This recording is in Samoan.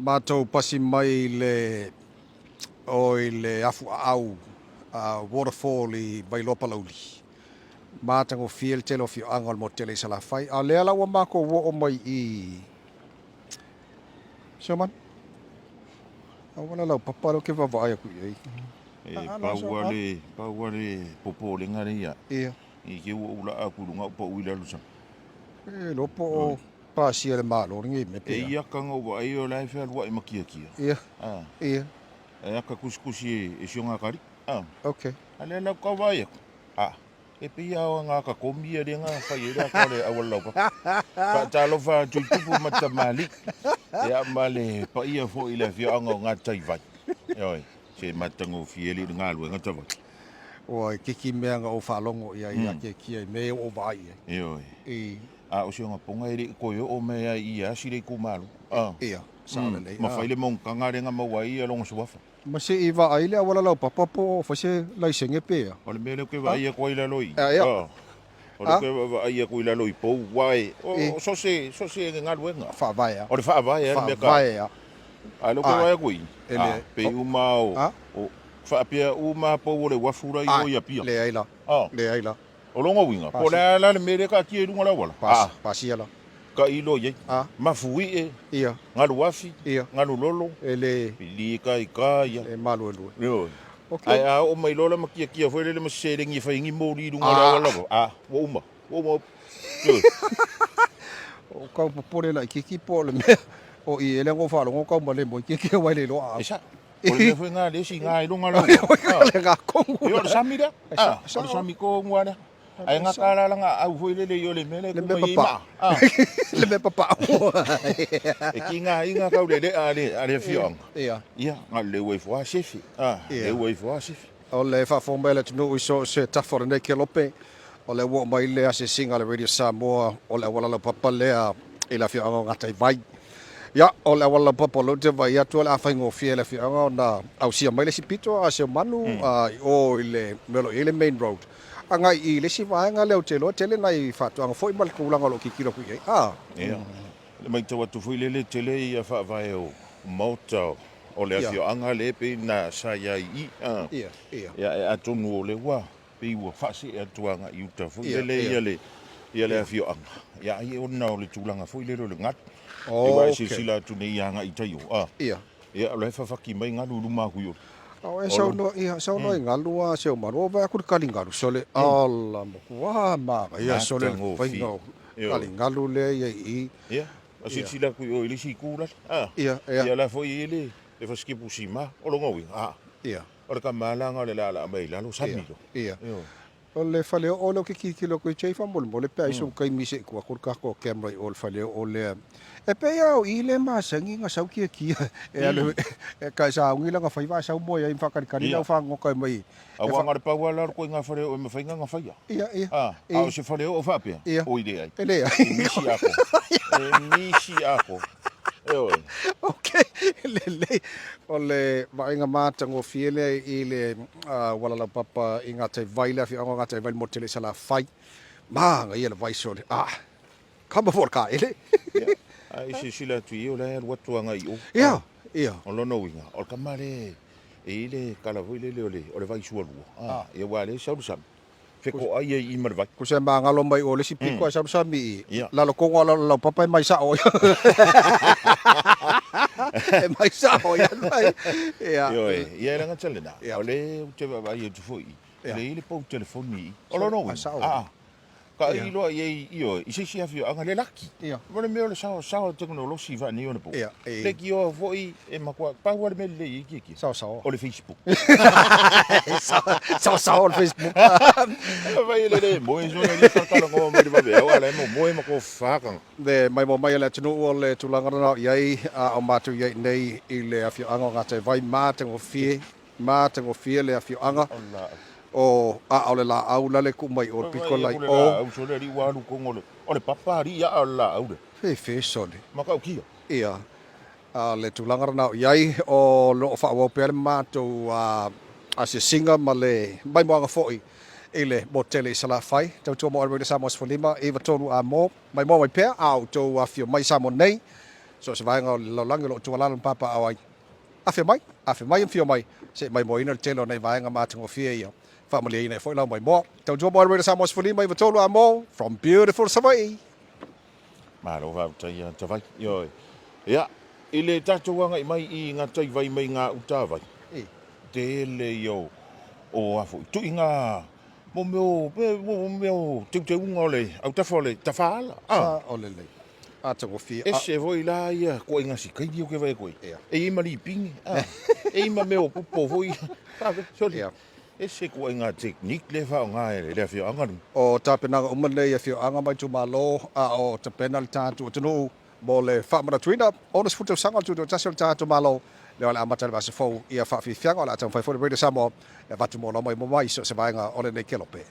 Matou pasi mai le o i le afuaau waterfall i Vailoa Palauli. Matagofie le tele o afioaga o le motu tele i Salafai. A o lea la ua matou oo mai i Sherman, auala laupapa lea ou te vaavaai atu i ai. E pau lava le, pau lava le popolega lea ia. I te i ua ou laa atu i luga ou pau i lalo sami. E iloa po o pasia e le Malo lenei mea pe a. E ia ka na ou vaai o la e fealuai ma kiakia. Ia. Ia. E aka kusikusi e si o ngā kari. Okay. A lea la kau vaai atu. A, e pei lava o ngā kakomi ia lea na fai ai le aka o le auala laupapa. Faatalofa atu i tupu ma tamalii. Ia ma le paia foi i le afioaga o Gataivai. Ioe, se matagofie alii le galuega tavai. Ua kiki mea na ou faalogo i ai ia kiakia i mea ia ua ou vaai i ai. Ioe. A o si ona poga e le i toe oo mai lava i i asi le itumalo. Ia, sao lelei. Ma fai le monotaga lea na maua ai lona suafa. Ma se i vaai le auala laupapa po o fai se laisene pe a. O le mea lea ou te vaai atu ai i lalo i i. O lea ou te vaai atu i lalo i pou, aua e, o so o se galuega. Faavae a. O le faavae a le mea ka. Faavae a. A o lea ou te vaai atu i i, a, pei uma o, o faapea uma pou o le uafu la i o i Apia. Leai la. Leai la. O lona uiga, po o le a la le mea lea e taatia i luga o le auala? A. Pasia la. Tailo i ai. A. Mafuie. Ia. Galu afi. Ia. Galu lolo. E le. Pili kai ka ia. E maluelue. Ioe. Okay. Ae a oo mai loa la ma kiakia foi lele ma se seleni e fai ai ni moli i luga o le auala lava, a, ua uma. Ua uma. Ioe. O kau popole laitiiti po o le mea o i ele ngo faalogo kau ma le moi kiakia wai le iloa E sa. O le mea foi nga le isi nga i luga lau. Le nga kongu. Ioe, o le sami lea. A, o le sami kongu a lea. Ae gata la langa au foi lele i o le mea lea Le mea papa. Le mea papa. E ki ngā inga kau le lea a le, a le afioaga. Ia. Ia, nga le ua ifo a sefi. Ah, le ua ifo a sefi. O le faafofoga mai a le atunuu i so o se tafa o lenei kelope, o lea ua oo mai le asiasiga a le Radio Samoa o le auala laupapa lea i le afioaga o Gataivai. Ia, o le auala laupapa o lea ou te vaai atu o le a faigofie e le afioaga ona ausia mai le isi pito a Seomanu i o i le mea o lo o i ai le main road agai i le isi vaega lea ou te iloa e tele nai faatoaga foi ma le tulaga o lo o tilotilo atu i ai. A. Ia, le matau atu foi lele e tele ia faavae o maota o le afioaga lea pei na sa i ai i i. Ia, ia. Ia, e atonu o lea ua pei ua faasee atu agai i uta foi lele ia le ia le afioaga. Ia ai ona o le tulaga foi lele o le galu. Aua e silasila atu nei agai i tai o. A. Ia. Ia o la e fafaki mai galu i luma atu i o. O e saunoa ia saunoa i galu a Seumanu o vaai atu le taligalu sole ala matua manaia sole le faiga o taligalu lea ia i i. Ia a silasila atu i o i le isi itu lale. A. Ia ia. Ia la foi e i ai le le fasikepu sima o lona uiga a. Ia. O le tama la na o le laalaa mai i lalo, sami loa. Ia. O le faleoo lea ou te tilotilo atu i ai faamolemole pe a i sou taimi se i tuu atu le tatou camera i o i le faleoo lea. E pei lava o i le masani na sau kiakia e alu e ka sauni lana faiva ae sau moe ai ma faatalitali le au fagota e mai. Aua na o le pau lava la o le ituaiga faleoo e mafai ona faia. Ia, ia. A o se faleoo faapea? Ia. Oi leai. E leai. E misi ako. E misi ako. Ioe. Ok, lelei. O le vaaiga matagofie lea i le auala laupapa i Gataivai, le afioaga o Gataivai i le motu tele i Salafai. Manaia le vai sole. Ah, kama foi o le kaele. Ia, a i silasila atu i i, o la e alu atu agai i o. Ia, ia. O lona uiga, o le tama lea e i ai le tala foi lele o le vai sualua. Ia aua o lea e sau le sami. Fetoai ai i ma le vai. Ko se magalo mai o le isi pito ae sau le sami i lalo tonu a lalo laupapa e mai sao ai. E mai sao ai alu ai. Ia. Ioe, ia e leaga tele na. O le ou te vaavaai atu foi i, e le i ai le pou telefoni i i. O lona uiga, a, ka i loa i ai, ioe, i se isi afioaga le laki. Ma le mea o le saosaoa o le tekonolosi faaneionapo. Leitioa foi e matua, pau lava le mea lelei ai kiekie. Saosaoa. O le Facebook. Saosaoa o le Facebook. Fai ele le moe sona ni talanoa mai le vaveao a la e momoe ma tofafa tanga. Le maimoa mai a le atunuu o le tulaga lena o i ai a o matou i ai nei i le afioaga o Gataivai, matagofie, matagofie le afioaga o aa o le laau la le tuu mai o le pito la i o. Fai le laau sole alii ua alu tonu o le o le papa alii aa o le laau le. Fefe sole. Matautia. Ia. A o le tulaga lena o i ai, o lo o faaauau pea le matou asiasiga ma le maimoaga foi i le motu tele i Salafai. Tautua mo Airways Samoa 15, 93 a mo maimoa mai pea a outou afifio mai i Samoa nei. So o se vaega o le lalolagi o lo o tuualalo ma papaaao ai. Afe mai, afe mai ma fio mai, se i maimoaina le tele o nai vaega matagofie ia, faamalieina ai foi lau maimoa. Tautua mo Airways Samoa 15 93 Amo from beautiful Savaii. Malo faafetai ia Tavai. Ioe. Ia, i le tatou agai mai i Gataivai mai Gautavai, tele ia o, o a foi, tuiga mo mea o, mo mea o teuteuga o le autafa o le tafaala. Ah. Sa o lelei. Atagofie. Ese foi la ia kuaiga sikaili o ke vai koe. E i ma lipingi. Ah. E i ma mea o pupo foi. Sole. Yeah. Ese kuaiga technique le faaaoga e le afioaga lenei. O tapenaga uma nei i afioaga ma itumalo, a o tapena le tatou atunuu mo le faamanatuina 60 tausaga o le Tutoatasi o le tatou Malo, lea o le a amata le vaiaso fou ia faafiafiaga. O le a taumafai foi le Radio Samoa e avatu mo loma i mua mai i so o se vaega o lenei kelope.